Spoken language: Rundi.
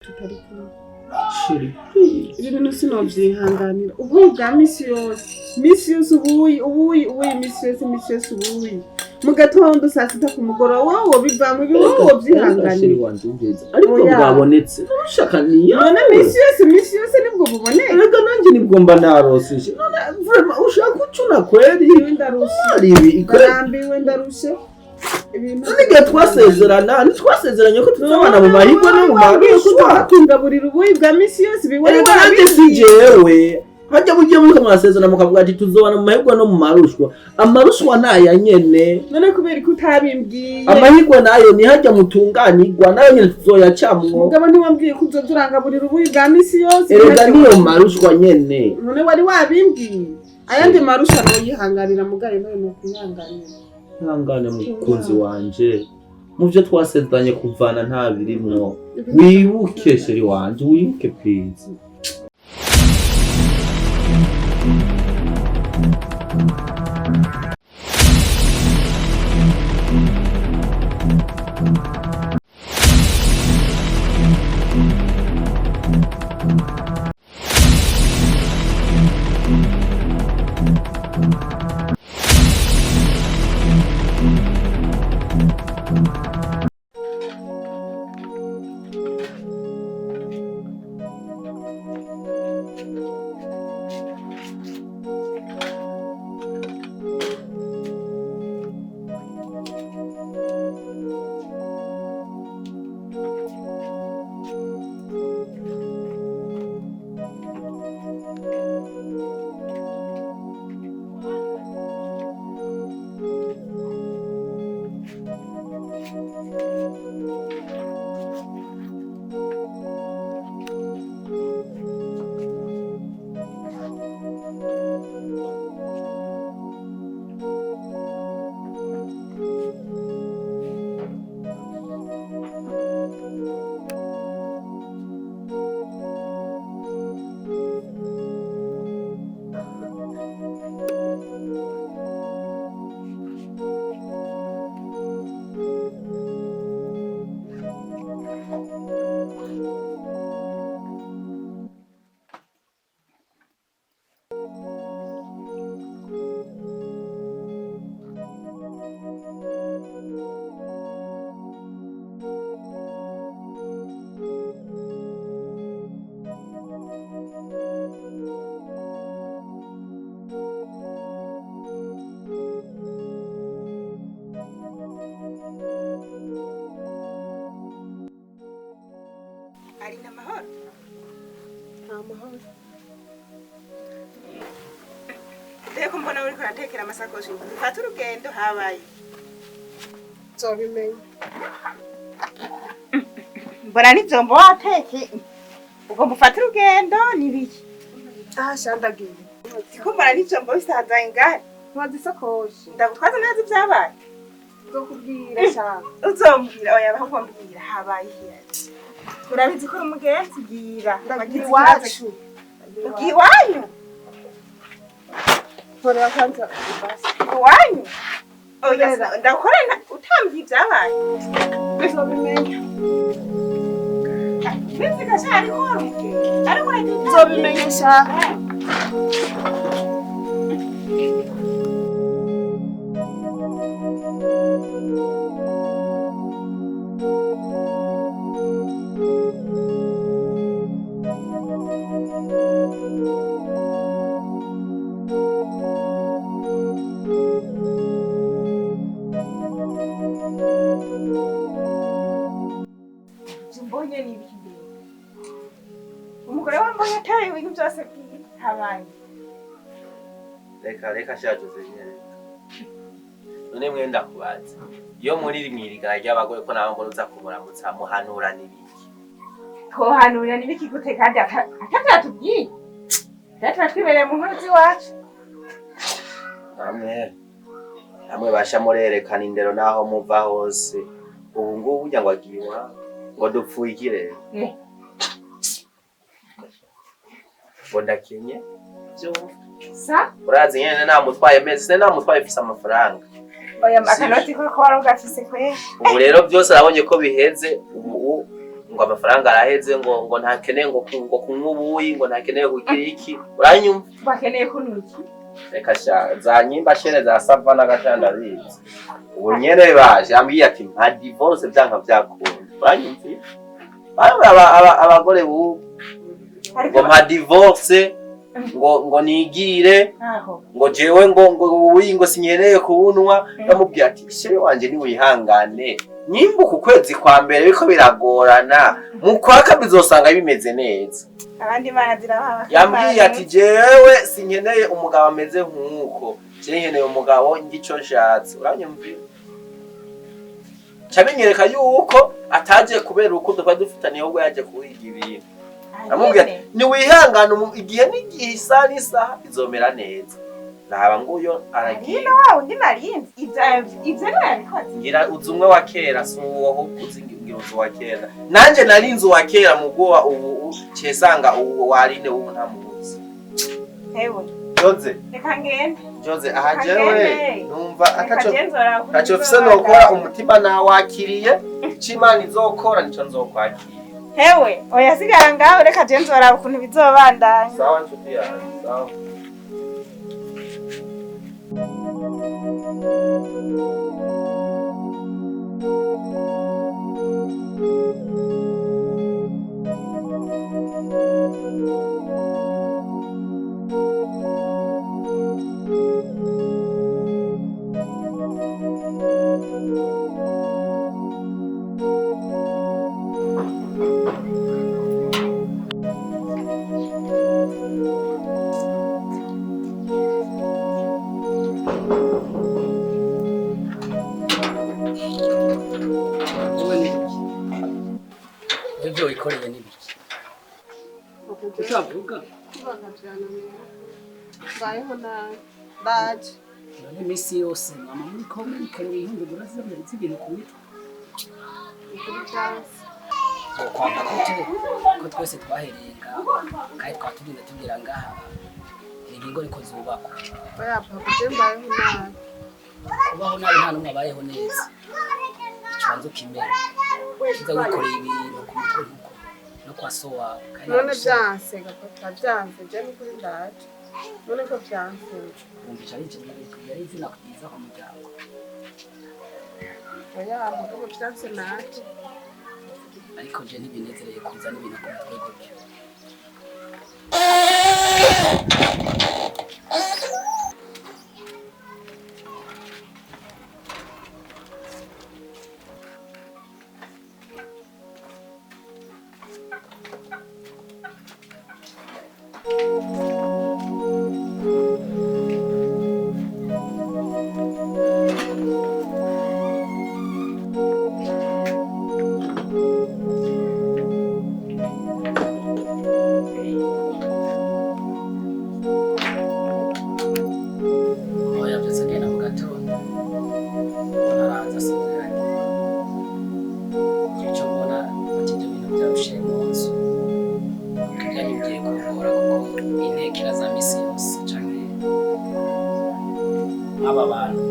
Tutari kumwe. Chérie, please. Ibi bintu sinovyihanganira. Ubuyi bwa misi yose, misi yose ubuyi, ubuyi, ubuyi, misi yose, misi yose ubuyi, mu gatondo, saa sita, ku mugoroba. Wowe wobivamwo ibi? Wowe Chérie wovyihanganira? wanje, umviriza, ariko Oya. bwabonetse ushaka niyo. None misi yose, misi yose nibwo buboneka? Erega nanjye nibwo mba narosije. None vraiment ushaka ucuna kweri? Iwe ndarushe. Ari ibi kweri. Ndarambiwe, ndarushe ibintu. None igihe twasezerana, ntitwasezeranye ko tuzabana mu mahirwe no mu marushwa? Tungaburira ubuyi bwa misi yose, ibi wari Erega nanjye si wabimbwiye. jewe. Hajya mugiye muriko murasezerana mukavuga ati tuzobana mu mahirwe no mu marushwa, amarushwa ni aya nyene. None kubera ko utabimbwiye? Amahirwe nayo ni hajya mutunganirwa, nayo nyene tuzoyacamwo. Mugabo ntiwambwiye ko uzoza urangaburira ubuyi bwa misi yose. Erega niyo marushwa nyene. None wari wabimbwiye? Ayandi marusha noyihanganira, mugayo nayo nokwihanganira. Ihangane mukunzi wanje, mu byo twasezeranye kuvana nta birimwo. Wibuke, chérie wanje, wibuke please. Ari n'amahoro? Nta mahoro. Ndeko mbona uriko uratekera amasakoshi, dufate urugendo, habaye? Nzobimenya. Mbona n'ivyombo wateke, ugomba ufate urugendo, nibiki? Aha shandagiye. Ndiko mbona n'ivyombo bisanzaye ngahe. Nkoza isakoshi. Ndagutwaza ntazi ivyabaye. Nzokubwira shaka. Uzombwira? Oya, ahubwo mbwira, habaye iki? Urabizi ko uri umugenzi, bwira. Ndagiye Wagize iwacu. ikibazo. Ugiye iwanyu? Nkorera kwanza basi. Iwanyu? Oya. Kubera. Ndakora utambwiye ibyabaye. Nzobimenya. Bizi gasha, ariko wari umugenzi, ariko uragiye. Nzobimenya shaka. Ivyo mbonye ni ibiki mbere? Umugore wambonye atari ibintu byose bwiwe, habaye? Reka, reka sha Joseline, reka. None mwe ndakubaza, iyo muri mwirigara ry'abagore, ko nawe mbona uza kumuramutsa, muhanura n'ibiki? Twohanurira n'ibiki gute kandi atavyatubwiye? Rero tuba twibereye mu nkuru z'iwacu. Namwe namwe basha murerekana indero naho muva hose. Ubu ngubu burya ngo agiye iwabo, ngo dupfuye iki rero? Ngo ndakenye, vyumva. Sa? Urazi nyene namutwaye mezi se, namutwaye mfise amafaranga. Oya. Sivyo. Akanoti ko wari ugafise kweri. Ubu rero byose arabonye ko biheze ubu. Ngo amafaranga araheze, ngo ntakeneye ngo kunywa ubuyi, ngo ntakeneye kugira iki, uranyumva? Bakeneye kunywa iki? Reka sha, za nyimba shere za sava n'agashandabizi ubu nyene baje ambwiye ati mpa divorce vyanka vyakunda, uranyumva? Abagore bubu Ariko ngo mpa divorce, ngo nigire aho ngo jewe ngo ubuyi ngo sinyeneye kubunwa. Ndamubwira ati chéri wanje, niwihangane, nyimba uku kwezi kwa mbere biriko biragorana, mu kwa kabiri uzosanga bimeze neza. Abandi bana zirabaha. Yambwiye ati jewe sinkeneye umugabo ameze nk'uko, jewe nkeneye umugabo ngico nshatse, uranyumvira? Ca binyereka yuko ataje kubera urukundo twari dufitaniye, ahubwo yaje kuhiga ibintu. Amubwira ati niwihangane, igihe n'igihe, isaha n'isaha izomera neza. Raba nguyo aragiye. Nyine wa wundi narinzi ivyo niwe yabikoze. Ngira uzi umwe wa kera, si uwo, ahubwo uzi, ngira uzi uwa kera. Nanje narinzi uwa kera mugoba, ubu cesanga ubu warine ubu ntamuzi. Hewe. Joze. Reka ngende. Joze, aha jewe Kagende. numva Reka ataco genzora. Ntaco mfise nokora, umutima nawakiriye, ico Imana izokora nico nzokwakira. Hewe, oya, sigara ngaho, reka genzora ukuntu bizobandanya. Sawa nshuti yanjye, sawa. Wowe ni ibiki? Ibyo wikoreye ni ibiki utavuga? Mbayeho nabi, ndaje. None iminsi yose mama muri ko mwikorera ihindura z'ibintu ku mitwe? Ukuri byanse. Kwamba gute ko twese twahereye ngaha, kandi twaba tugenda tubwira ngaha ingingo ariko zubakwa? Oya papa, je mbayeho nabi. Kubaho nabi, nta n'umwe abayeho neza. Ikibanza ukimera kiza wikoreye ibintu ku mutwe nkuko no kwa so wawe kandi None nagusaba. byanse ga papa, byanse, je nukuri ndaje. None ko byanse. Wumva ari yari izina ryiza ku muryango. Oya mugabo, byanse, naje. Ariko je ntibinezereye kuzana ibintu ku mutwe gutyo. Oya, byose agenda mu gatondo, mbona araza sinziranye. Icyo mbona ati ibyo bintu byarushiye mu nzu, kuko ibyari bigiye kungora, kuko intekera za misi yose canke nk'aba bantu.